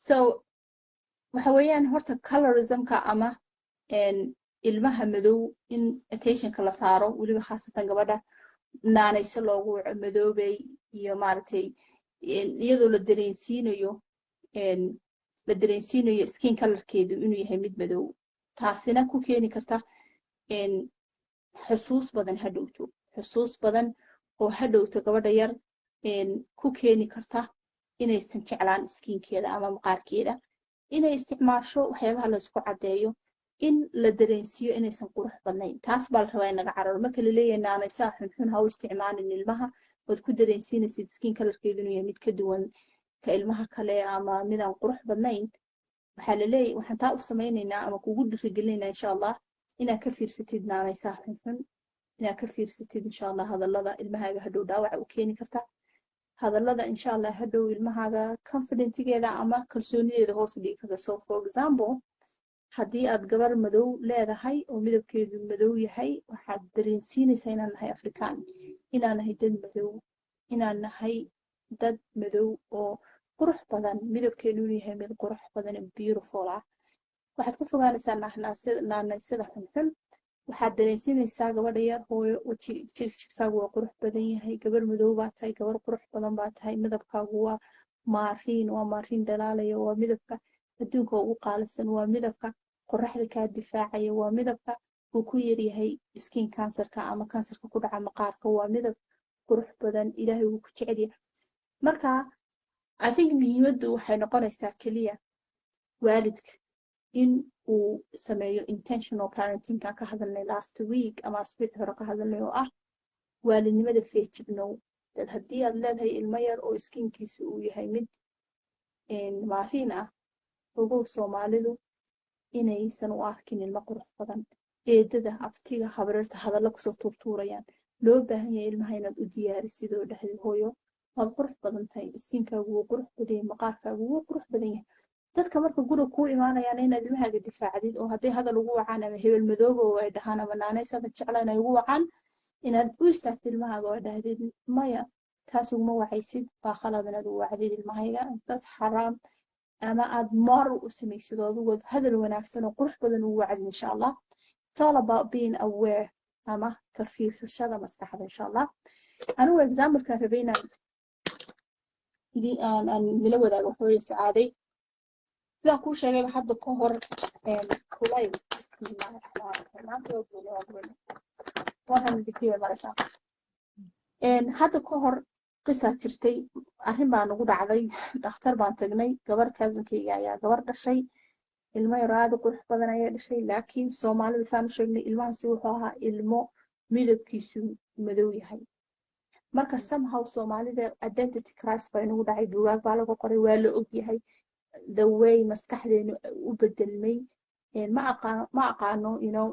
So waxa weeyaan horta colorismka ama ilmaha madow in attentionka la saaro, weliba khaasatan gabadha, naanayso loogu waco madoobey iyo maaragtay, iyadoo la dareensiinayo skin colorkeedu inuu yahay mid madow, taasina ku keeni karta xusuus badan hadhowto, xusuus badan oo hadhowto gabadha yar ku keeni karta inaysan jeclaan skinkeeda ama maqaarkeeda, inay isticmaasho waxyaabaha laysku caddeeyo, in la dareensiiyo inaysan qurux badnayn. Taas baa la rabaa in laga cararo. Marka la leeyahay naanaysaha xunxun ha u isticmaalin ilmaha ood ku dareensiinaysid skin colorkeedu inuu yahay mid ka duwan ka ilmaha kale ama midaan qurux badnayn, waxaa la leeyahay waxaan taa u samaynaynaa ama kugu dhiirigelinaynaa, insha Allah, inaad ka fiirsatid naanaysaha xunxun, inaad ka fiirsatid, insha Allah, hadallada ilmahaaga hadhow dhaawaca u keeni karta, hadallada, insha Allah, hadhow ilmahaaga confidencegeeda ama kalsoonideeda hoos u dhigi karta. So for example, haddii aad gabar madow leedahay oo midabkeedu madow yahay, waxaad dareensiinaysaa inaan nahay Afrikaan, inaan nahay dad madow, inaan nahay dad madow oo qurux badan, midabkeenu inuu yahay mid qurux badan and beautiful ah. Waxaad ka fogaanaysaa naanaysada xunxun. Waxaad dareensiinaysaa gabadha yar: "Hooyo, weji jirkaagu waa qurux badan yahay, gabar madow baa tahay, gabar qurux badan baa tahay, midabkaagu waa maariin, waa maariin dhalaalaya, waa midabka adduunka ugu qaalisan, waa midabka qoraxda kaa difaacaya, waa midabka uu ku yaryahay skin cancerka ama kansarka ku dhaca maqaarka, waa midab qurux badan, Ilaahay wuu ku jecel yahay." Marka I think muhiimaddu waxay noqonaysaa keliya waalidka in uu sameeyo intentional parentingka ka hadalnay last week ama asbuucii hore ka hadalnay, oo ah waalidnimada feejignow dad. Haddii aad leedahay ilmo yar oo skinkiisu uu yahay mid maariin ah, ogow Soomaalidu inaysan u arkin ilmo qurux badan, eedada, abtiga, habaryarta hadallo kusoo tuurtuurayaan. Loo baahan yahay ilmaha inaad u diyaarisid oo dhexdid: "Hooyo, waad qurux badan tahay, skinkaagu wuu qurux badan yahay, maqaarkaagu wuu qurux badan yahay." Dadka marka guriga kuu imaanayaan inaad ilmahaaga difaacdid, oo hadday hadal ugu wacaan ama hebel madooba oo ay dhahaan ama naanaysada jeclaan ay ugu wacaan, inaad u istaagtid ilmahaaga oo dhahdid: "Maya, taas uguma wacaysid, waa khalad inaad ugu wacdid ilmahayga, taas xaraam," ama aad moral u samaysid oo adigood hadal wanaagsan oo qurux badan ugu wacdid, insha Allah. It's all about being aware ama ka fiirsashada maskaxda, insha Allah. Anigu examplekan rabay inaan aan nila wadaago waxa weeye, Sacaaday, sidaan kuu sheegayba hadda ka hor, kulayl, bismillahi raxmaani raxiim, maanta waa gooni, waa gooni, 100 degree bay maraysaa. Hadda ka hor qisaa jirtay, arrin baa nagu dhacday. Dhakhtar baan tagnay. Gabar cousinkayga ayaa gabar dhashay, ilmo yaro aad u qurux badan ayaa dhashay, laakiin Soomaalida saan u sheegnay, ilmahaasi wuxuu ahaa ilmo midabkiisu madow yahay. Marka somehow Soomaalida identity crisis baa inagu dhacay, buugaag baa laga qoray, waa la ogyahay the way maskaxdeenu u bedelmay. Ma aqaano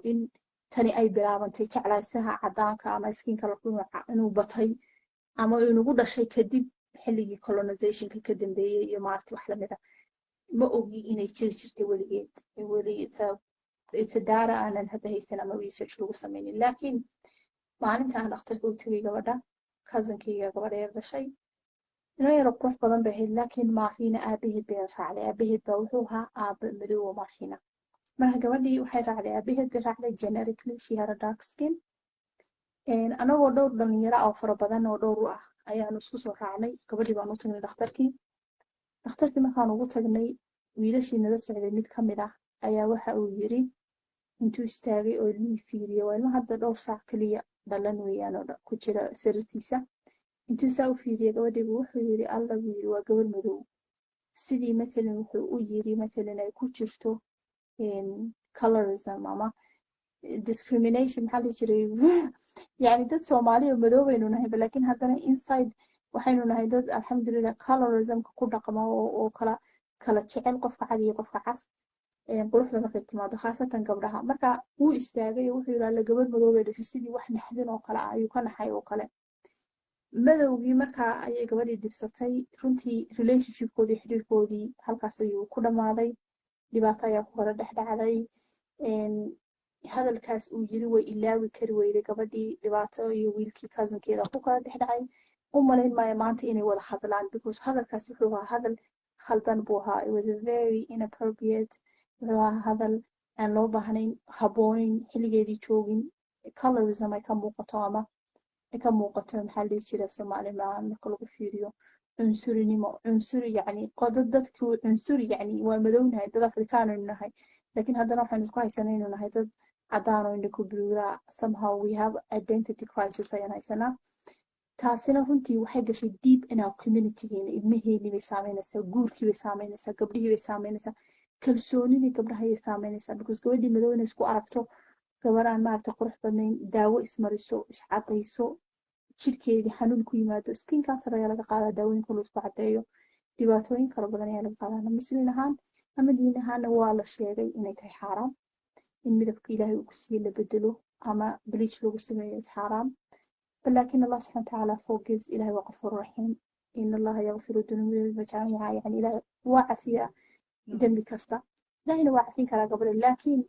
in tani ay bilaabantay jeclaysaha cadaanka ama skin colorku inuu batay ama inagu dhashay kadib xilligii colonizationka ka dambeeyey iyo maaragtay wax lamida. Ma ogi inay jiri jirtay weligeed weli. It's a data aanan hadda haysan ama research lagu sameynin. Laakiin maalinta aan dhakhtarka u tegay gabadha cousinkayga, gabadha yar dhashay, ina yaro qurux badan bay ahayd, laakiin maariina. Aabaheed bay raacday. Aabaheed baa wuxuu ahaa aaba madow oo maariina. Marka gabadhii waxay raacday aabaheed bay raacday. Genetically she had a dark skin. Anagoo dhowr dhalinyaro oo fara badan oo dhowr u ah ayaanu isku soo raacnay. Gabadhii baan u tagnay dhakhtarkii. Dhakhtarkii markaan ugu tagnay, wiilashii nala socday mid ka mid ah ayaa waxa uu yiri, intuu istaagay oo ilmihii fiiriyay, waa ilmo hadda dhowr saac keliya dhalan weeyaan oo ku jira sariirtiisa, intuu saa u fiiriyay gabadhiibu wuxuu yiri: "Alla," buu yiri, "waa gabar madow." Sidii matalan wuxuu u yiri matalan ay ku jirto colorism ama discrimination, maxaa la dhihi jiray, yani dad Soomaali oo madow baynu nahay, laakiin haddana inside waxaynu nahay dad, alxamdulilah, colorismka ku dhaqma oo kala jecel qofka cad iyo qofka cas quruxda markay timaado, khaasatan gabdhaha. Marka wuu istaagay oo wuxuu yidhi: "Alla, gabadh madow bay dhashay." Sidii wax naxdin oo kale ah ayuu ka naxay oo kale madowgii. Markaa ayay gabadhii dhibsatay runtii. Relationshipkoodii, xiriirkoodii halkaas ayuu ku dhammaaday. Dhibaato ayaa ku kala dhex dhacday. Hadalkaas uu yiri way ilaawi kari weyday gabadhii. Dhibaato iyo wiilkii cousinkeeda ku kala dhex dhacay. U malayn maayo maanta inay wada hadlaan, because hadalkaas wuxuu ahaa hadal Khaldan buu ahaa. It was a very inappropriate. Wuxuu ahaa hadal aan loo baahnayn, haboonin, xilligeedii joogin, colorism ay ka muuqato ama ay ka muuqato, maxaa la dhihi jiray af Soomaali maahan, marka lagu fiiriyo cunsurinimo, cunsuri, yacni qodo dadku cunsuri, yacni waa madownahay, dad Afrikaanaynu nahay, laakiin haddana waxaynu isku haysanay inuu nahay dad cadaan oo indha ku buluuga. Somehow we have identity crisis ayaan haysanaa. Taasina runtii waxay gashay deep in our communitygeena. Ilmaheennii bay saameynaysaa, guurkii bay saameynaysaa, gabdhihii bay saameynaysaa, kalsoonidii gabdhaha ayay saameynaysaa, because gabadhii madow inay isku aragto gabaraan maaragtay qurux badnayn, daawo ismariso, iscadayso, jidhkeedii xanuun ku yimaado, skin cancer ayaa laga qaadaa, daawooyinka la isku caddeeyo, dhibaatooyin fara badan ayaa laga qaadaa. Muslim ahaan ama diin ahaanna waa la sheegay inay tahay xaaraam in midabka Ilaahay uu ku siiye la bedelo ama bleach lagu sameeyo, xaaraam. لكن الله سبحانه وتعالى forgives. إلهي وغفور رحيم، إن الله يغفر الذنوب جميعا. يعني إلهي waa cafiya dembi kasta, Ilahayna waa cafin karaa gabadha. Laakiin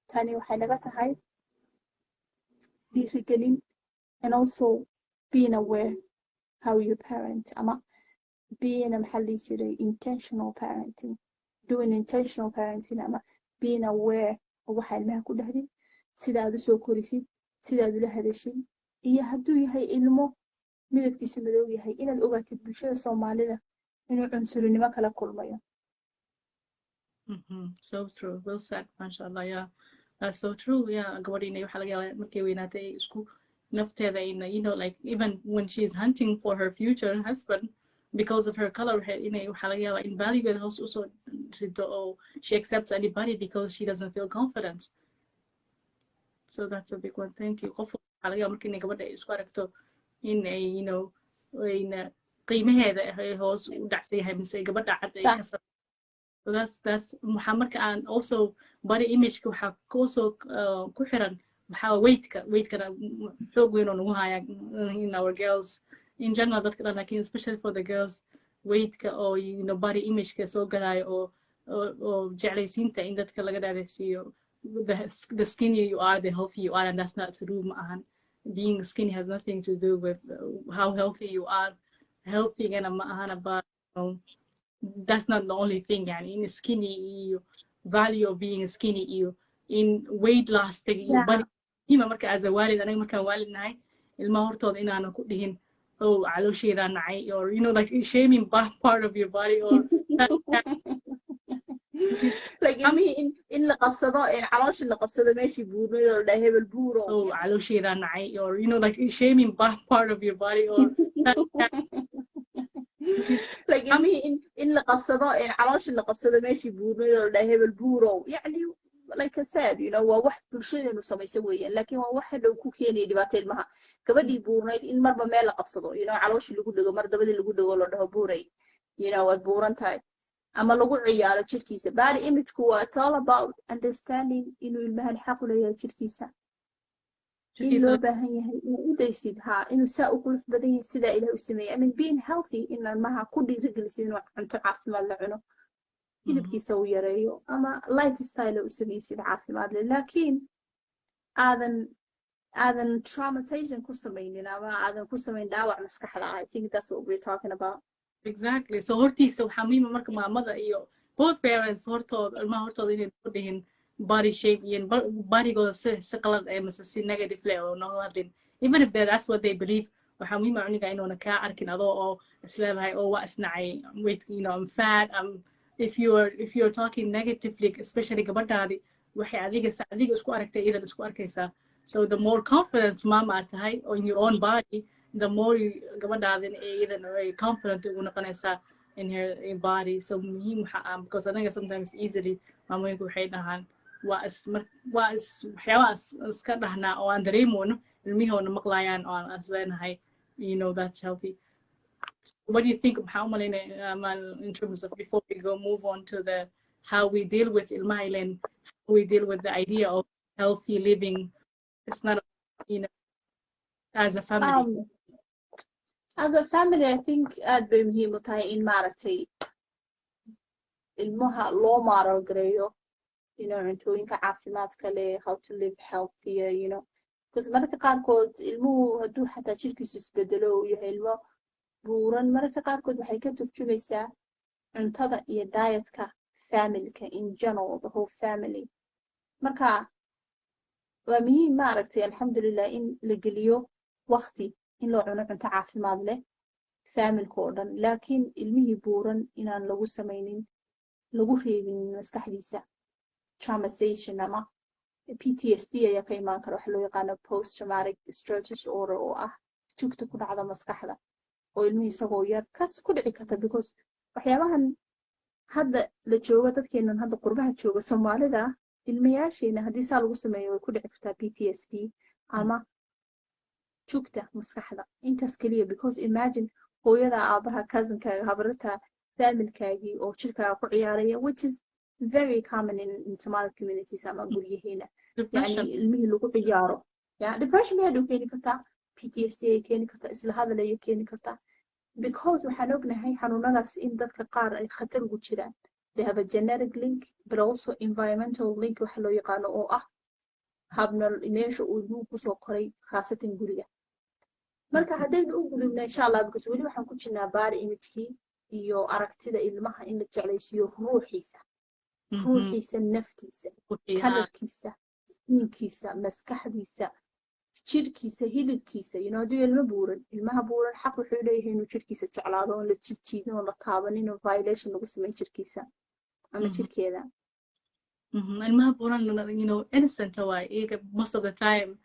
tani waxay naga tahay dhiirigelin and also being aware how you parent ama being, maxaa la dhihi jiray, intentional parenting, doing intentional parenting, ama being aware oo waxa ilmaha ku dhahdid, sida aad usoo korisid, sida aad ula hadashid, iyo hadduu yahay ilmo midabkiisu madow yahay, inaad ogaatid bulshada Soomaalida inuu cunsurinimo kala kulmayo. So true. Well said. MashaAllah. Yeah. That's so true. Yeah. Gabadhiina waxaa laga yaabaa markay weynaatay ay isku nafteeda ina, like even when she's hunting for her future husband, because of her color, waxay inay, waxaa laga yaabaa in valuegeeda hoos usoo rido oo she accepts anybody because she doesn't feel confident. So that's a big one. Thank you. Qof waxaa laga yaabaa marka inay gabadha ay isku aragto in ay ayna qiimaheeda ay hoos u dhacsan yahay mise gabadha cad ay ka. So that's waxaa marka aan also body imageka waxaa also ku xiran waxaa weightka. Weightkana xoog weyn oo nagu haya in our girls in general, dadka dhan, lakin especially for the girls, weightka oo body imageka soo galayo oo jeclaysiinta in dadka laga dhaadhacsiiyo the skinnier you are, the healthier you are, and that's not true. Ma ahan. Being skinny has nothing to do with how healthy you are. Healthygana ma ahan about, that's not the only thing. Yani in skinny iyo value of being skinny iyo in weight loss iyo body muhiima. Marka as a waalid, anaga markaan waalid nahay, ilmaha hortooda inaanan ku dhihin, "Oh, caloosheedaa nacay," or like shaming part of your body or Like ilmihii in la qabsado, in calooshii la qabsado, meeshii buurnayd oo la dhahay, "Hebel buuro." "Oh, caloosheedaa nacay," or like shaming part of your body or Like ilmihii in la qabsado, in calooshii la qabsado, meeshii buurnayd oo la dhahay, "Hebel buurow." Yacni, like I said, waa wax bulshadeenu samaysa weeyaan, laakiin waa wax hadhow ku keenaya dhibaato ilmaha. Gabadhii buurnayd in marba meel la qabsado, calooshii lagu dhego, mar dabadii lagu dhego, la dhaho, "Buuray, waad buuran tahay," ama lagu ciyaaro jirkiisa. Body imageku waa, it's all about understanding inuu ilmahan xaq u leeyahay jirkiisa, in loo baahan yahay inuu u daysid ha inuu saa u qurux badan yahay, sidaa Ilaah u sameeyey. I mean, being healthy, in ilmaha ku dhiirigelisid inuu cunto caafimaad la cuno, hilibkiisa uu yareeyo, ama lifestyle u samaysid caafimaad leh, laakiin aadan traumatization ku samaynin ama aadan ku samayn dhaawac maskaxda. I think that's what we're talking about. Exactly. So hortiisa waxaa muhiima marka maamada iyo both parents hortooda, ilmaha hortooda, inay ku dhihin body shape iyo bodygooda si qalad eh mise si negative leh oo nooga hadlin, even if that's what they believe. Waxaa muhiim ah cuniga inuuna kaa arkin adoo oo isleedahay, "Oo waa isnacay, wait, I'm fat, I'm," if you're talking negatively, especially gabadhaadi, waxay adiga isku aragtay iyadan isku arkaysaa. So the more confident mama aad tahay in your own body, the more you gabadhaadin iyadan ay confident ugu noqonaysaa in her in body. So muhiim waxa ah, because anaga sometimes easily maamooyinku waxay dhahaan waa is waxyaabaha iska dhahnaa oo aan dareemoono, ilmihoona maqlayaan oo aan is leenahay, that's healthy. What do you think, maxaa u malaynaya, in terms of, before we go move on to the how we deal with ilmaha ilen, how we deal with the idea of healthy living, it's not as a family? As a family, I think aad bay muhiim u tahay in maaragtay ilmaha loo maaral gareeyo cuntooyinka caafimaadka leh, how to live healthier, because mararka qaarkood ilmuhu hadduu xataa jirkiisu isbedelo, uu yahay ilmo buuran, mararka qaarkood waxay ka turjumaysaa Cuntada iyo dietka familyka in general, the whole family. Marka waa muhiim, ma aragtay, alxamdulilah, in la geliyo waqti in loo cuno cunto caafimaad leh familyka oo dhan, laakiin ilmihii buuran inaan lagu samaynin, lagu reebin maskaxdiisa traumatization ama PTSD ayaa ka imaan kara, waxa loo yaqaano post traumatic stress disorder, oo ah jugta ku dhacda maskaxda oo ilmihii isagoo yar kas ku dhici karta, because waxyaabahan hadda la joogo, dadkeenan hadda qurbaha jooga, Soomaalida, ilmayaasheena haddii saa lagu sameeyo, way ku dhici kartaa PTSD ama jugta maskaxda intaas keliya, because imagine hooyada, aabaha, cousinkaaga, habarta, familykaagii oo jirkaaga ku ciyaaraya, which is very common in Somali communities ama guryaheena, yani ilmihii lagu ciyaaro. Ya, depression bay hadhow keeni kartaa, PTSD ay keeni kartaa, isla hadal ayay keeni kartaa, because waxaan ognahay xanuunadaas in dadka qaar ay khatar ugu jiraan. They have a genetic link but also environmental link, waxa loo yaqaano, oo ah habnol meesha uu ilmuhu kusoo koray, khaasatan guriga. Marka haddaynu u gudubna, insha Allah, because weli waxaan ku jirnaa body imagekii iyo aragtida ilmaha in la jeclaysiiyo ruuxiisa, ruuxiisa, naftiisa, colorkiisa, skinkiisa, maskaxdiisa, jirkiisa, hilibkiisa. Hadduu ilmo buuran, ilmaha buuran xaq wuxuu leeyahay inuu jirkiisa jeclaado, oon la jiidjiidin, oon la taabanin, oo violation lagu sameyn jirkiisa ama jirkeeda. Ilmaha buuran, innocent waay iyaga most of the time.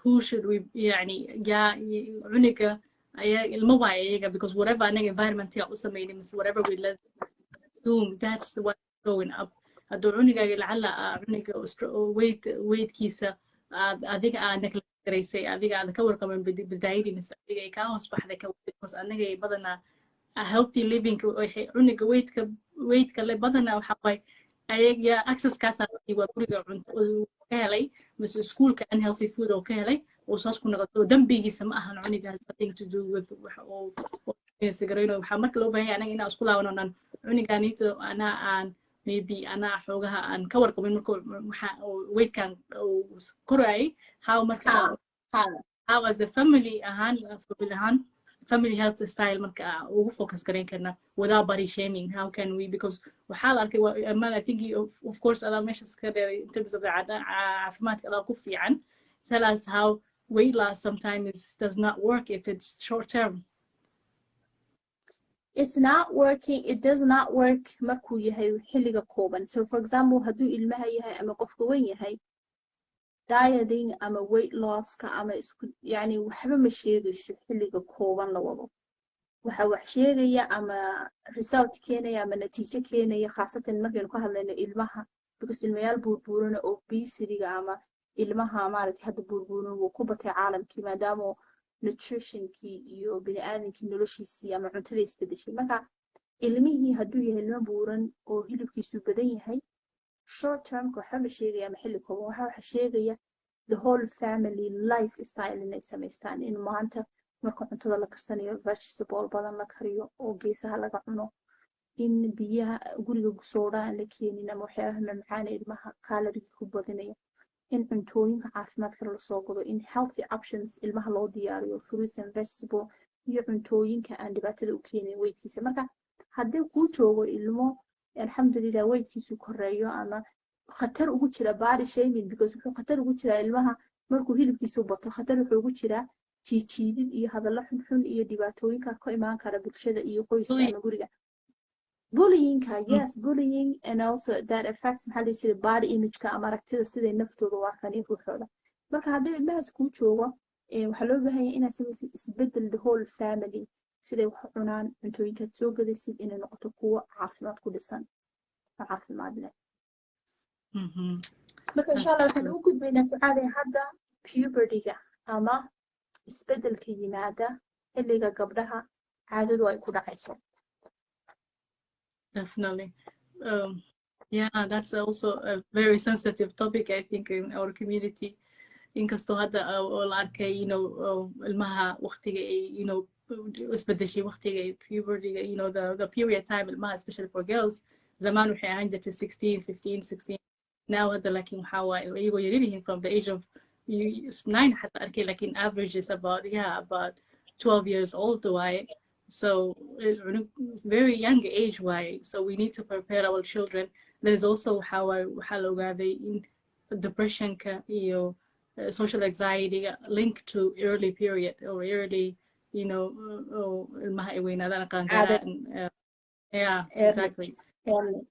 Who should we, yani, yaa cuniga ayaa ilmo waay iyaga, because whatever anaga environment u sameynay mise whatever we let assume, that's the one growing up. Hadduu cunigaaga lacala cuniga weightkiisa aad adiga aad neglect garaysay, adiga aad ka warqaban bidaayadii, mise adiga ay kaa hoos baxday, because anaga ay badanaa healthy living waxay cuniga weightka le badanaa waxa waay ayaga accesskaasa waa guriga cunto ka helay mise iskuulka unhealthy food oo ka helay oo saas ku noqoto. Dambigiisa ma ahan, cuniga has nothing to do with wax oo garayno. Waxaa marka loo baahan yahay anaga inaan isku laabano dhan cunigaanito anaa aan maybe anaa xoogaha aan ka warqabin marka waxa weightkan uu korayay, how marka how as a family ahaan, family ahaan, family health style marka ugu focus garayn karna without body shaming? How can we? Because waxaa la arkay, Amal, I think you, of course adaa meeshaas ka dheeray in terms of the caafimaadka, adaa ku fiican. Tell us how weight loss sometimes does not work if it's short term. It's not working, it does not work markuu yahay xilliga kooban. So for example, hadduu ilmaha yahay ama qofka weyn yahay, dieting ama weight losska ama isku, yani, waxba ma sheegayso xilliga kooban la wado. Waxa wax sheegaya ama result keenaya ama natiijo keenaya, khaasatan markaynu ka hadlayno ilmaha, because ilmayaal buurbuurana, obesityga ama ilmaha, maaragtay, hadda buurbuuran wuu ku batay caalamkii, maadaama nutritionkii iyo biniaadamkii noloshiisii ama cuntada isbedeshay. Marka ilmihii hadduu yahay ilmo buuran oo hilibkiisu badan yahay, short termka waxba ma sheegaya ama xilli kooban. Waxa sheegaya the whole family life style inay samaystaan, in maanta marka cuntada la karsanayo vegetable badan la kariyo oo geesaha laga cuno, in biyaha guriga soodha aan la keenin ama waxyaabaha mamcaana ilmaha caloriega ku badinaya, in cuntooyinka caafimaadka lasoo gado, in healthy options ilmaha loo diyaariyo, fruits and vegetable iyo cuntooyinka aan dhibaatada u keenin weightkiisa. Marka haddii kuu joogo ilmo, alxamdulilah, weightkiisu koreeyo ama khatar ugu jira body shaming, because wuxuu khatar ugu jiraa ilmaha markuu hilibkiisu bato, khatar wuxuu ugu jiraa jiijiidid iyo hadallo xunxun iyo dhibaatooyinka ka imaan kara bulshada iyo qoyska ama guriga, bullyingka. Yes, bullying, and also that affects, maxaa la dhihi jiray, body imageka ama aragtida siday naftooda u arkaan iyo ruuxooda. Marka haddii ilmahaas kuu joogo, waxaa loo baahan yahay inaad samaysid isbedel the whole family, siday wax u cunaan, cuntooyinkaad soo gadaysid inay noqoto kuwo caafimaad ku dhisan oo caafimaad leh. Marka insha Allah waxaan u gudbaynaa, Sucaade, hadda pubertyga ama isbedelka yimaada xilliga gabdhaha caadadu ay ku dhacayso. Definitely. Yeah, that's also a very sensitive topic, I think, in our community. Inkastoo hadda oo la arkay, ilmaha waqtiga ay, isbedeshay waqtiga ay pubertyga, the period time ilmaha, especially for girls, zamaan waxay ahaan jirtay 16, 15, 16. Now hadda laakiin waxaa waaye iyagoo yaryar yihiin, from the age of 9 xataa arkay, laakiin average is about, yeah, about 12 years old waaye. So cunug very young age waaye, so we need to prepare our children. There is also how I waxaa la ogaaday in depressionka iyo social anxiety link to early period or early oo ilmaha ay weynaadaan, qaangaaraan. Yeah. Early. Exactly. Early.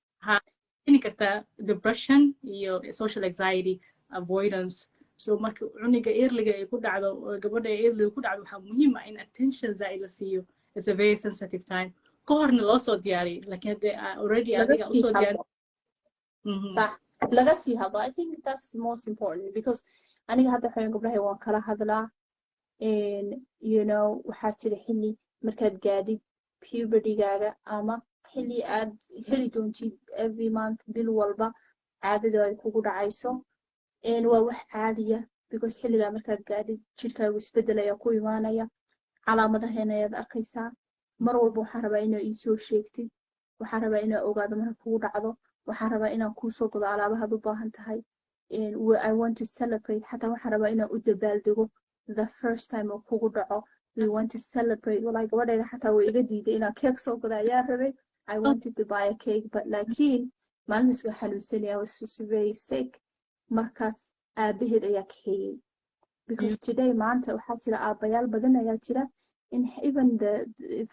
Keeni kartaa depression iyo social anxiety, avoidance. So marka cuniga earlyga ay ku dhacdo oo gabadha ay earlyga ku dhacdo, waxaa muhiim ah in attention zaid la siiyo. It's a very sensitive time. Ka horna loo soo diyaariyay, laakiin haddee already laga adiga sii usoo diyaari hadlo. Sax, laga sii hadlo. I think that's most important because aniga hadda waxaan gabdhahay waan kala hadlaa. And waxaa jira xilli markaad gaadhid pubertygaaga ama xilli aad heli doontid every month, bil walba caadada ay kugu dhacayso. And waa wax caadiya because xilligaa markaad gaadhid jidhkaagu isbeddel ayaa ku imaanaya, calaamadaheena ayaad arkaysaa. Mar walba waxaan rabaa inaa iisoo sheegtid, waxaan rabaa inaa ogaado marka kugu dhacdo, waxaan rabaa inaan kuusoo gado alaabahaad u baahan tahay. And I want to celebrate. Xataa waxaan rabaa inaan u dabaaldego the first time oo kugu dhaco. We want to celebrate. Wallahi, gabadhayda xataa way iga diiday inaan cake soo gado ayaa rabay. I wanted to buy a cake, but laakiin maalintaas waa xanuunsanaya. I was just very sick. Markaas aabaheed ayaa kaxeeyey because today, maanta, waxaa jira aabayaal badan ayaa jira in even the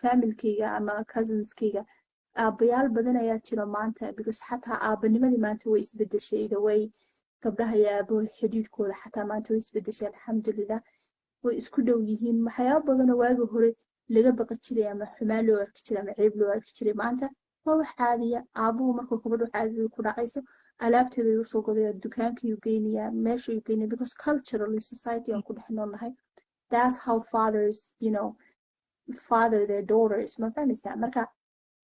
familkayga ama cousinskayga, aabayaal badan ayaa jira maanta because xataa aabanimadii maanta way isbedeshay. The way gabdhaha iyo aabahood xidhiidhkooda xataa maanta way isbedeshay, alxamdulilah, way isku dhow yihiin. Waxyaabo badanoo waagi hore laga baqi jiray ama xumaan loo arki jiray ama ceeb loo arki jiray, maanta waa wax caadiya. Aabuhu markuu gabadhu caadada ku dhacayso, alaabteeda ayuu soo gadaya, dukaankayuu geynayaa, meeshayuu geynaya, because culturally society aan ku dhex noolnahay, that's how fathers father their daughters. Ma fahmaysaa? Marka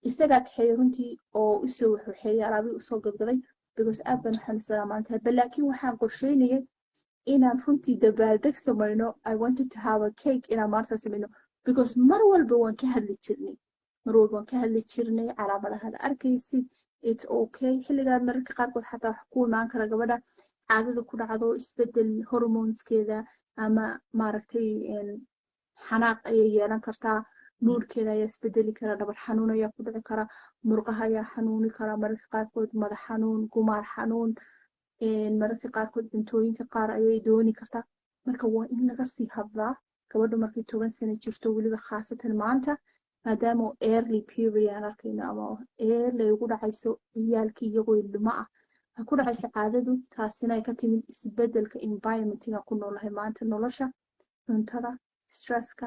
isagaa kaxeeyey runtii oo usoo waxwaxeeyey, alaabii usoo gadgaday, because aad baan u xanuunsanaa maalintaa. Ba laakiin waxaan qorsheynayay inaan runtii dabaaldeg samayno. I wanted to have a cake inaan maanta samayno because mar walba waan ka hadli jirnay, mar walba waan ka hadli jirnay calaamadahaad arkaysid. It's okay. Xilligaan mararka qaarkood xataa wax ku imaan kara gabadha caadada ku dhacdo, isbedel hormoneskeeda ama maaragtay xanaaq ayay yeelan kartaa, moodkeeda ayaa isbedeli kara, dhabar xanuun ayaa ku dhici kara, murqaha ayaa xanuuni kara, mararka qaarkood madax xanuun, gumaar xanuun, mararka qaarkood cuntooyinka qaar ayay dooni kartaa. Marka waa in laga sii hadlaa gabadhu markay 10 sano jirto weliba, khaasatan maanta maadaama early period aan arkayno ama early ay ugu dhacayso ciyaalkii iyagoo ilmo ah ay ku dhacayso caadadu, taasina ay ka timid isbedelka environmentiga ku noolahay maanta, nolosha, cuntada, stresska,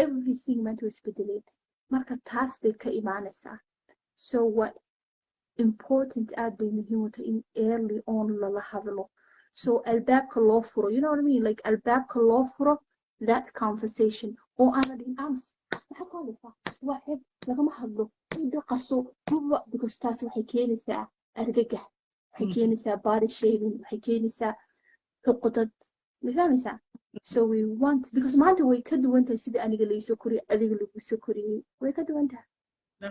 everything maanta way isbedeleen. Marka taas bay ka imaanaysaa. So waa important, aad bay muhiim u tahay in early on lala hadlo, so albaabka loo furo, you know what I mean, like albaabka loo furo that conversation oo aana dhihin, "Ams, maxaad ku hadlaysaa? Waa ceeb, lagama hadlo, indho qarso buba," because taas waxay keenaysaa argagax, waxay keenaysaa body shaming, waxay keenaysaa cuqdad. Ma fahmaysaa? So we want, because maanta way ka duwan tahay sidii aniga laisoo koriyey, adiga lagu soo koriyey, way ka duwan tahay.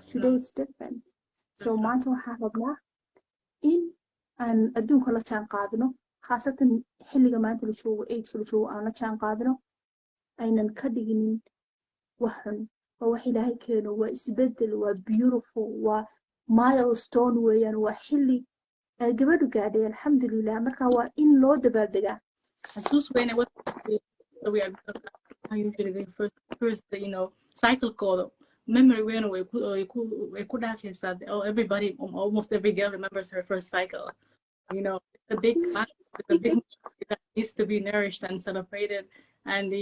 Today is different. So maanta waxaan rabnaa in aan adduunka la jaan qaadno, khaasatan xilliga maanta la joogo, ageka la joogo, aan la jaan qaadno, aynan ka dhiginin wax xun. Waa wax Ilaahay keeno, waa isbedel, waa beautiful, waa milestone weeyaan, waa xilli ay gabadhu gaadhay, alxamdulilah. Marka waa in loo dabaaldegaa. Xasuus weyne. What we are usually the first cycle-kooda memory weyn way ku dhaafaysaa. Oh, everybody, almost every girl remembers her first cycle. It's a big that needs to be nourished and celebrated and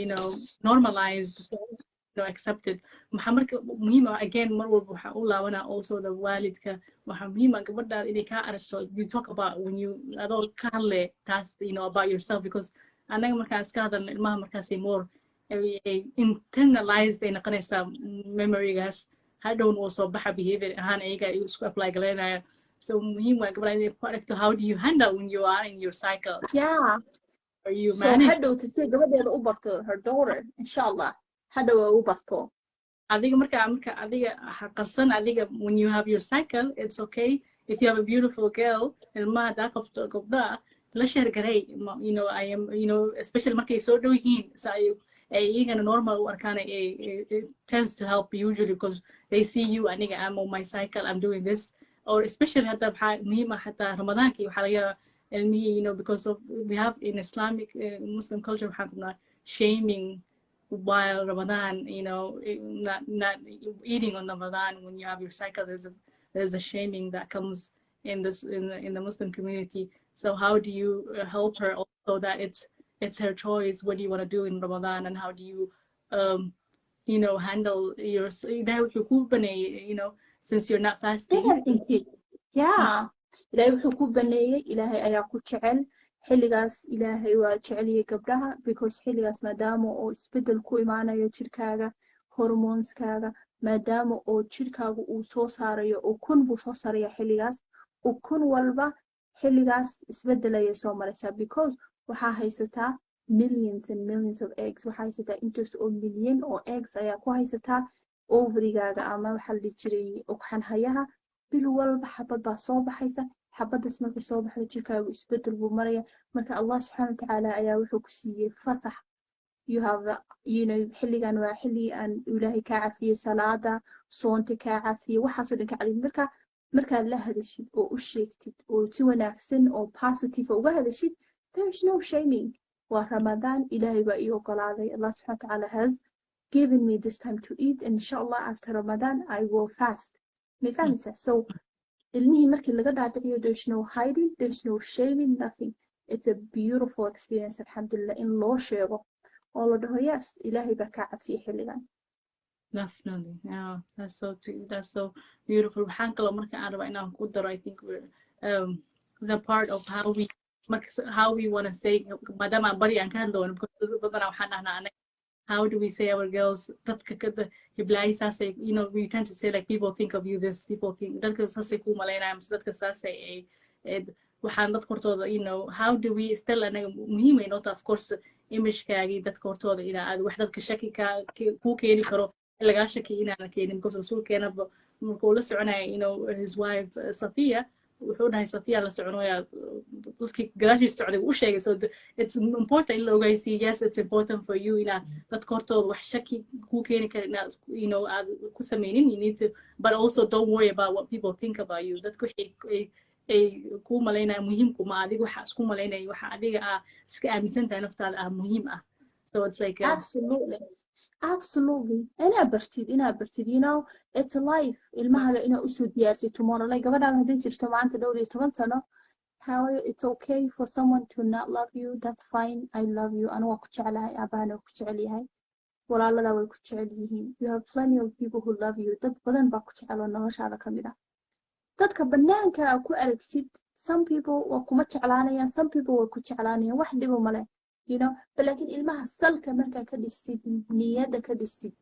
normalized, accepted. Maxaa marka muhiim ah? Again, mar walba waxaa u laabanaa also the waalidka. Waxaa muhiim ah gabadhaada inay kaa aragto you talk about when you adoo ka hadle taas about yourself, because annaga markaan iska hadalno, ilmaha markaasay more ay internalized ay noqonaysaa memorygaas, hadhowna uu soo baxa behavior ahaan ayaga ay isku apply garaynayaan. So muhiim waa gabadha inay ku aragto how do you handle when you are in your cycle. Are you So manage hadhowta si gabadheeda u barto, her daughter, insha Allah, hadhow ay u barto. Adiga marka adiga ha qarsan. Adiga when you have your cycle, it's okay. If you have a beautiful girl, ilmaha hadaa qabto gabdhaha, la share garay. I am especially markay soo dhow yihiin, so ay Ay iyagana normal u arkaan, it tends to help usually because they see you, aniga I'm on my cycle, I'm doing this. Or especially hadda maxaa muhiim ah, xataa Ramadaankii waxaa laga yaabaa ilmihii, because of we have in Islamic Muslim culture, waxaan qabnaa shaming while Ramadan, not eating on Ramadan when you have your cycle. There's a shaming that comes in the Muslim community. So how do you help her also that it's her choice? What do you want to do in Ramadan, and how do you handle your Ilaahay wuxuu kuu baneeyay, since you're not fasting? Inaad cuntid, yeah, Ilaahay wuxuu ku baneeyey. Ilaahay ayaa ku jecel xilligaas. Ilaahay waa jeceliyey gabdhaha because xilligaas maadaama oo isbeddel ku imaanayo jirkaaga, hormoneskaaga, maadaama oo jirkaagu uu soo saarayo ukun buu soo saaraya xilligaas. Ukun walba xilligaas isbeddel ayay soo maraysaa because waxaa haysataa millions and millions of eggs. Waxaa haysataa intaas oo milyan oo eggs ayaa ku haysataa ovarygaaga ama waxaa la dhihi jiray ugxanhayaha. Bil walba xabad baa soo baxaysa. Xabadaas markay soo baxdo, jirkaagu isbedel buu maraya. Marka Allah subxaana watacaala ayaa wuxuu ku siiyey fasax. You have the, xilligan waa xilli aan Ilaahay kaa cafiyey salaada, soonta kaa cafiyey, waxaasoo dhan kaa cafiyey. Marka markaad la hadashid oo u sheegtid oo si wanaagsan oo positive uga hadashid, there is no shaming. Waa Ramadaan, Ilaahay baa ii ogolaaday. Allah subxana watacaala has given me this time to eat, and inshallah after Ramadan I will fast. Ma fahmaysaa? So ilmihii markii laga dhaadhiciyo, there's no hiding, there's no shaming, nothing. It's a beautiful experience, alxamdulillah, in loo sheego oo la dhaho, "Yes, Ilaahay baa kaa cafiyey xilligan." Definitely. Yeah, that's so beautiful. Waxaan kaloo marka aan rabaa inaan ku daro, I think we're the part of how we marka how we want to say, maadaama aan bari aan ka hadloono, because badanaa waxaan dhahnaa anaga, how do we say our girls, dadka kada hiblaayi saasay, we tend to say like, "People think of you this, people think, dadka saasay kuu malaynayaan," mise dadka saasay ay waxaan dadka hortooda, how do we still anaga muhiim ay noo tahay, of course, imagekaagii dadka hortooda inaa aad wax dadka shaki ka kuu keeni karo in lagaa shaki inaana keenin, because rasuulkeena markuu la soconaya his wife Safiya, wuxuu dhahay, "Safiya la soconaya." Dadkii gadaashiis socday u sheegay. So it's important in la ogeysiiyo. Yes, it's important for you inaad dadka hortooda wax shaki kuu keeni kara inaad aad ku sameynin. You need to, but also don't worry about what people think about you. Dadka waxay ay kuu malaynaya muhiimku ma adiga waxa isku malaynaya, waxa adiga aa iska aaminsan tahay naftaada ah muhiim ah. So it's like Absolutely. Inaa bartid, it's a life. Ilmahaga inaa usoo diyaarsid tomorrow, like gabadhaada hadday jirto maanta dhowr iyo toban sano, how it's okay for someone to not love you, that's fine. I love you. Anu waa ku jeclahay, aabahana waa ku jecel yahay, walaaladaa way ku jecel yihiin. You have plenty of people who love you. Dad badan baa ku jecel oo noloshaada ka mid ah. Dadka banaanka aa ku aragsid, some people waa kuma jeclaanayaan, some people way ku jeclaanayaan, wax dhibo male, but laakiin ilmaha salka markaa ka dhistid, niyadda ka dhistid,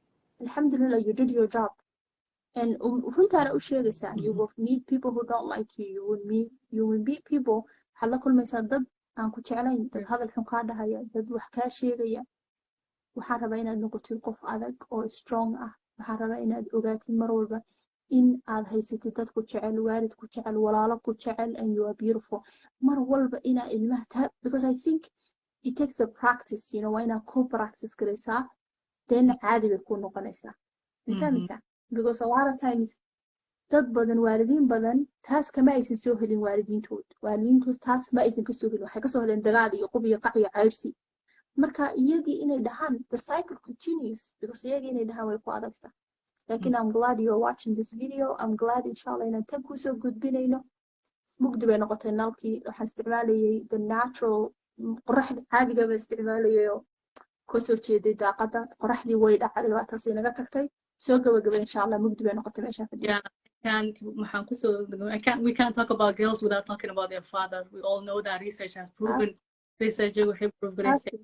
alxamdulillah, you did your job. And runtaana u sheegaysaa, you will meet people who don't like you. You will meet people, waxaad la kulmaysaa dad aan ku jeclayn, dad hadal xun kaa dhahaya, dad wax kaa sheegaya. Waxaan rabaa inaad noqotid qof adag oo strong ah. Waxaan rabaa inaad ogaatid mar walba in aad haysatid dad ku jecel, waalid ku jecel, walaalo ku jecel, and you are beautiful. Mar walba inaa ilmaha taa, because I think it takes a practice. Waa inaad ku practice garaysaa, then caadi bay ku noqonaysaa. Ma fahmaysaa? Because a lot of times dad badan, waalidiin badan, taas kama aysan soo helin waalidiintood. Waalidiintood taas ma aysan kasoo helin. Waxay kasoo heleen dagaal iyo qub iyo qac iyo cayrsi. Marka iyagii inay dhahaan, the cycle continues, because iyagii inay dhahaan way ku adagta. Laakiin I'm glad you're watching this video. I'm glad, inshallah, inaan tan kusoo gudbinayno. Mugdi bay noqotay nalkii. Waxaan isticmaalayay the natural qoraxda caadiga baan isticmaalayay oo kasoo jeeday daaqada. Qoraxdii way dhacday, waa taas inaga tagtay. Soo gabagabay, insha Allah. Mugdi bay noqotay meeshaan fadhiya. Yeah, can't waxaan kusoo I can't we can't talk about girls without talking about their father. We all know that research has proven, research waxay prove garaysay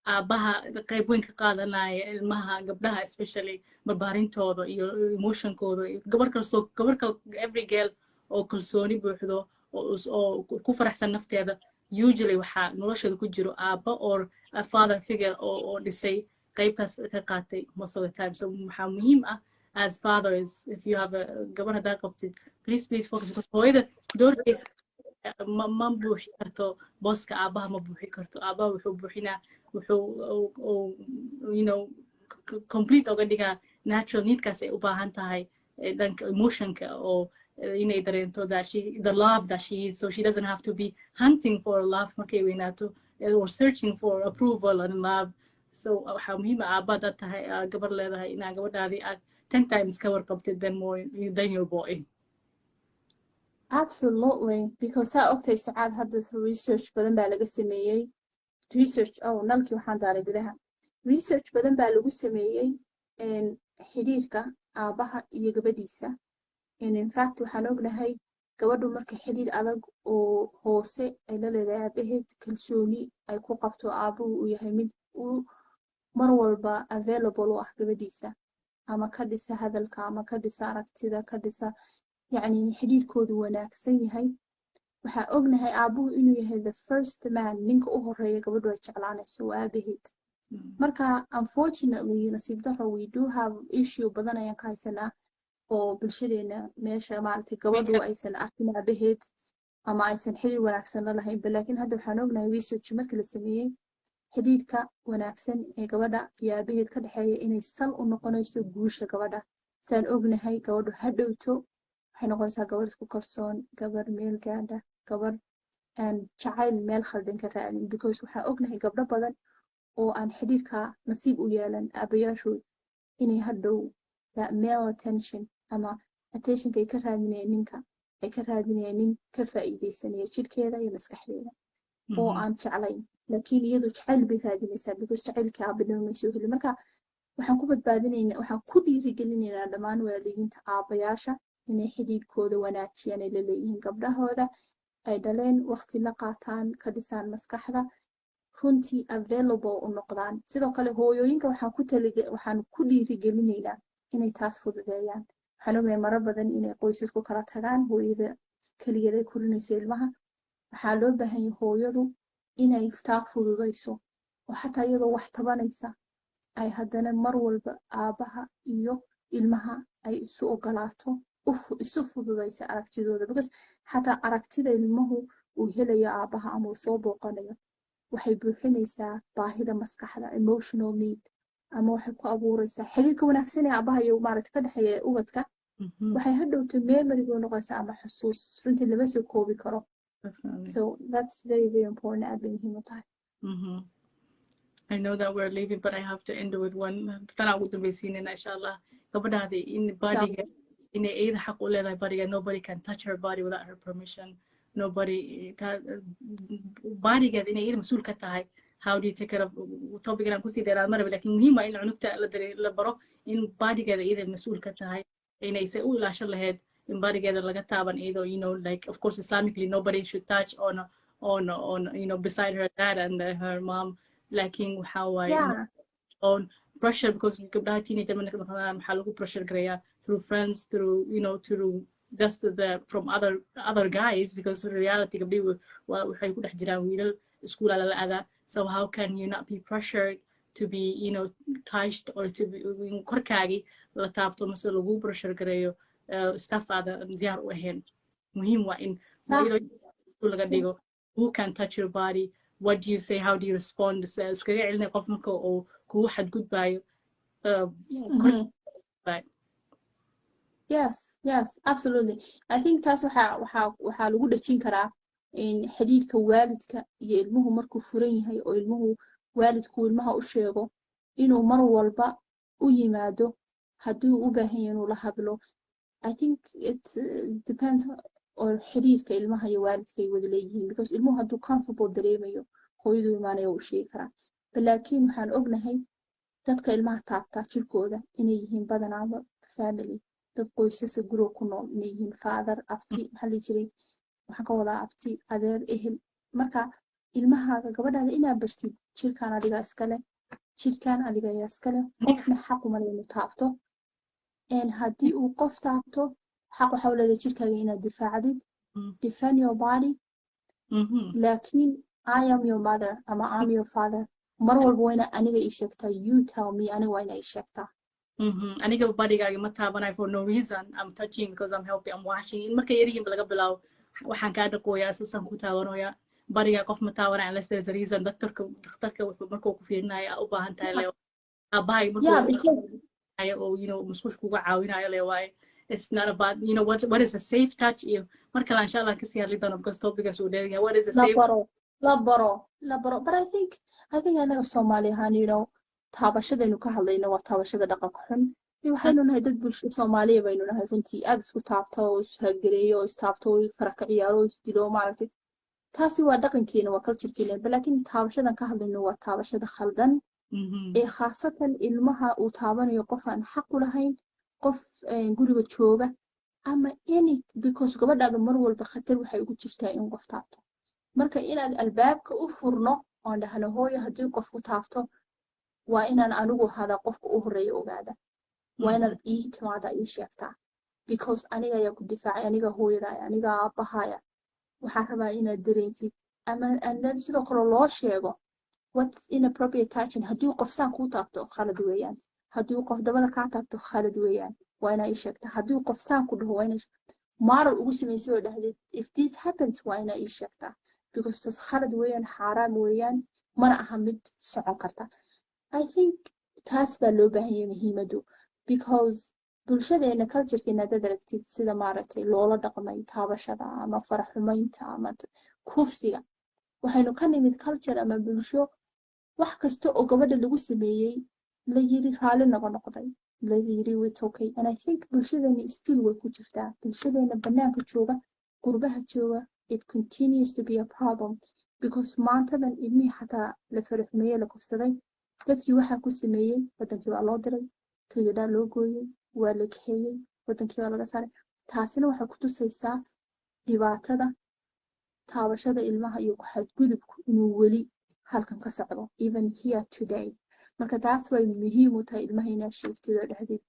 aabaha qayb weyn ka qaadanaya ilmaha gabdhaha, especially barbaarintooda iyo emotionkooda. Gabar kastoo, gabar kal, every girl oo kalsooni buuxdo oo ku faraxsan nafteeda, usually waxaa nolosheeda ku jiro aabba or a father figure oo dhisay, qaybtaas ka qaatay most of the time. So waxaa muhiim ah, as fathers, if you have a gabar haddaa qabtid, please, please focus, because hooyada doorkiisa Ma buuxi karto booska aabaha, ma buuxi karto. Aabaha wuxuu buuxinaa, wuxuu complete oga dhigaa natural needkaas ay u baahan tahay, dhanka emotionka oo inay dareento that she the love that she needs, so she doesn't have to be hunting for love markay weynaato or searching for approval and love. So waxaa muhiim ah, aabba hadaad tahay, gabar leedahay, inaa gabadhaadii aad 10 times ka warqabtid than more than your boy. Absolutely, because saa ogtay, Sacaad, hadda research badan baa laga sameeyey. Research, oh, nalkii waxaan daaray gudaha. Research badan baa lagu sameeyey xidhiirka aabaha iyo gabadhiisa. And in fact, waxaan ognahay gabadhu marka xidhiir adag oo hoose ay la leedahay aabaheed, kalsooni ay ku qabto, aabuhu uu yahay mid uu mar walba available u ah gabadhiisa, ama ka dhisa hadalka ama ka dhisa aragtida, ka dhisa, yacni xidhiirkoodu wanaagsan yahay, waxaa ognahay aabuhu inuu yahay the first man, ninka u horeeya gabadhu ay jeclaanayso waa aabaheed. Marka unfortunately, nasiib daro, we do have issue badan ayaan ka haysanaa oo bulshadeena meesha maaragtay gabadhu aysan arkin aabaheed ama aysan xiriir wanaagsan la lahayn. Laakiin hadda waxaan ognahay research markii la sameeyey, xidhiidhka wanaagsan ee gabadha iyo aabaheed ka dhexeeya inay sal u noqonayso guusha gabadha. Saan ognahay, gabadhu hadhowto waxay noqonaysaa gabadh isku kalsoon, gabarh meel gaadha, gabarh aan jacayl meel khaldan ka raadin, because waxaa ognahay gabdho badan oo aan xidhiidhka nasiib u yeelan aabayaashood inay hadhow that male attention ama attentionka ay ka raadinayeen ninka, ay ka raadinayeen nin ka faa'iideysanaya jidhkeeda iyo maskaxdeeda oo aan jeclayn. Laakiin iyadu jacayl bay raadinaysaa, because jacaylkii aabanimo may soo helin. Marka waxaan ku badbaadinaynaa, waxaan ku dhiirigelinaynaa dhammaan waalidiinta, aabayaasha, inay xidhiidhkooda wanaajiyaan ay la leeyihiin gabdhahooda ay dhaleen, waqti la qaataan, ka dhisaan maskaxda, runtii available u noqdaan. Sidoo kale hooyooyinka waxaan ku dhiirigelinaynaa inay taas fududeeyaan. Waxaan ognahay marar badan inay qoysasku kala tagaan, hooyada keligeed ay korinayso ilmaha. Waxaa loo baahan yahay hooyadu inay taa fududayso, oo xataa iyadoo wax tabanaysa ay haddana mar walba aabaha iyo ilmaha ay isu ogolaato, isu fududaysa aragtidooda, because xataa aragtida ilmuhu uu helayo aabaha ama uu soo booqanayo waxay buuxinaysaa baahida maskaxda, emotional need, ama waxay ku abuuraysaa xiriirka wanaagsan ee aabaha iyo maaragta ka dhexeeya ubadka. Waxay hadhowto memory bay noqonaysaa ama xusuus runtii lama soo koobi karo. So that's very, very important, aad bay muhiim u tahay. I know that we're leaving, but I have to end with one. Tanaa ugu dambaysiinayna, insha Allah. Gabadhaadi in bodyga inay iyada xaq u leedahay bodyga, nobody can touch her body without her permission. Nobody, bodygeeda inay iyada mas-uul ka tahay. How do you take care of topic inaan kusii dheeraad maraba, laakiin muhiim waa in cunugta la dare la baro in bodygeeda iyada mas-uul ka tahay, inayse u ilaashan lahayd in bodygeeda laga taaban iyadoo, like, of course, Islamically nobody should touch on beside her dad and her mom, laakiin waxaa waaye on pressure, because gabdhaha teenager marka noqdaan maxaa lagu pressure gareeyaa through friends, through you know through just the from other guys, because reality gabdhihi waxay ku dhex jiraan wiilal, iskuula lala aadaa. So how can you not be pressured to be touched or to be korkaagii la taabto mase lagu pressure gareeyo stuff aada diyaar u ahayn? Muhiim waa in laga dhigo who can touch your body, what do you say, how do you respond, iskaga celinay qof marka uu kugu xadgudbayo. Yes, absolutely. I think taas waxaa lagu dhejin karaa in xidhiidhka waalidka iyo ilmuhu markuu furan yahay, oo ilmuhu waalidku ilmaha u sheego inuu mar walba u yimaado haddii uu u baahan yahay inuu la hadlo. I think it depends on xiriirka ilmaha iyo waalidka ay wada leeyihiin, because ilmuhu hadduu comfortable dareemayo, hooyaduu imaanaya, uu sheegi karaa. Laakiin waxaan ognahay dadka ilmaha taabta jirkooda inay yihiin badanaaba family, dad qoysasa guriga ku nool inay yihiin, father, abti, maxaa la jiray, waxaan ka wadaa abti, adeer, ehel. Marka ilmahaaga, gabadhaada, inaa bartid jirkaan adiga iskale, jirkaan adiga ayaa iskale, qofna xaq uma leh inuu taabto. Haddii uu qof taabto, xaq waxa u leedahay jirkaaga inaad difaacdid. Defend your body. Laakiin I am your mother ama I'm your father, mar walba waa ina aniga ii sheegtaa. You tell me, aniga waa ina ii sheegtaa. Aniga bodygaaga ma taabanayo for no reason. I'm touching because I'm helping, I'm washing. In markay yaryihiin ba laga bilaabo. Waxaan kaa dhaqooyaa, sasaan ku taabanoyaa, barigaa qof ma taabanaya unless there's a reason. Doctorka, dhakhtarka wuxuu markuu ku fiirinaya u baahan tahay le aabahay markuu oo musqush kuga caawinayo le waaye. It's not about what is a safe touch. Iyo mar kale, insha Allah, kasii hadli doono because topicaas uu dheer yahay. What is a safe La baro, la baro, la baro. But I think anaga Soomaali ahaan, taabashadaynu ka hadlayno waa taabashada dhaqanka xun. Waxaynu nahay dad bulsho Soomaaliya baynu nahay runtii aad isku taabto oo ishagereeyo oo istaabto oo fara ka ciyaaro oo isdilo, maaragtay. Taasi waa dhaqankeena, waa culturekeena. Laakiin taabashadan ka hadlayno waa taabashada khaldan ee khaasatan ilmaha uu taabanayo qof aan xaq u lahayn, qof guriga jooga ama any, because gabadhaadu mar walba khatar waxay ugu jirtaa in qof taabto. Marka inaad albaabka u furno oon dhahno, "Hooyo, haddii qofku taabto, waa inaan anigu ahadaa qofka u horreeya ogaada, waa inaad ii timaadaa, ii sheegtaa, because aniga ayaa ku difaacay, aniga hooyadaaya, aniga aabbahaya." Waxaan rabaa inaad dareentid ama and then sidoo kale loo sheego what's inappropriate touching. Haddii qof saan kuu taabto, khalad weeyaan. Haddii qof dabada kaa taabto, khalad weeyaan, waa inaa ii sheegtaa. Haddii qof saan ku dhaho, waa inaa maaral ugu samaysay oo dhahdeed, "If this happens, waa inaa ii sheegtaa, because tas khalad weeyaan, xaaraam weeyaan, mana aha mid socon karta." I think taas baa loo baahan yahay muhiimadu, because bulshadeena, culturekeena, haddaad aragtid sida, maaragtay, loola dhaqmay taabashada ama faraxumaynta ama kufsiga, waxaynu ka nimid culture ama bulsho wax kasta oo gabadha lagu sameeyey la yiri raalli naga noqday, la yiri it's okay. And I think bulshadeena still way ku jirtaa. Bulshadeena banaanka jooga, qurbaha jooga, it continues to be a problem, because maantadan ilmihii xataa la faraxumeeyey, la kufsaday, dadkii waxaa ku sameeyey wadankii baa loo diray, tigidhaa loo gooyey, waa la kaxeeyey, wadankii baa laga saaray. Taasina waxay ku tusaysaa dhibaatada taabashada ilmaha iyo ku-xadgudubku inuu weli halkan ka socdo, even here today. Marka taas way muhiim u tahay ilmaha inaad sheegtid oo dhexdid,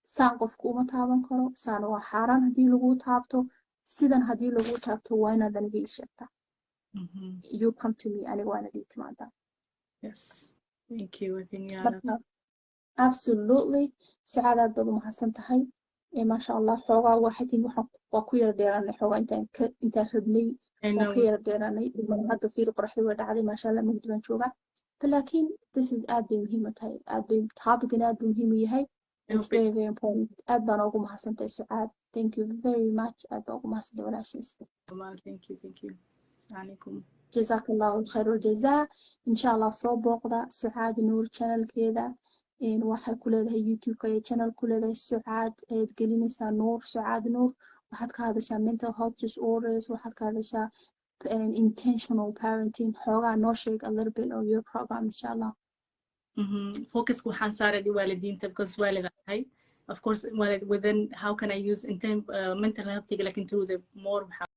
"Saan qofku uma taaban karo, saan waa xaaraan. Haddii laguu taabto sidan, haddii laguu taabto, waa inaad aniga ii sheegtaa. You come to me, aniga waa inaad ii timaadaa." Yes, thank you. I think, yeah. Marka absolutely, Sucaad, aad baad u mahadsan tahay. Maasha Allah. Xoogaa waxay think waxaan waa ku yara dheeraanay xoogaa intaan ka intaan rabnay. I waan know. ka yara dheeraanay dhiman. Hadda fiir, qoraxda way dhacday, maasha Allah, mugdi baan joogaa. But laakiin this is aad bay muhiim u tahay, aad bay topican aad buu muhiim u yahay. I It's hope it very, very important. Aad baan ugu mahadsantahay, Sucaad. Thank you very much. Aad baan ugu mahadsantahay, walaashiis. Thank you, thank you. Assalamu alaikum. جزاك الله الخير والجزاء. إن شاء الله soo booqda Sucaad Nuur channelkeeda. Waxay ku leedahay YouTube-ka iyo channel ku leedahay. Sucaad ayaad gelinaysaa, Nuur, Sucaad Nuur. Waxaad ka hadashaa mental health disorders, waxaad ka hadashaa intentional parenting. Xoogaa noo sheeg a little bit of your program, insha Allah. Focus waxaan saaray waalidiinta because waalid ahay. Of course, waalid within how can I use intent, mental health, like through the more waxaa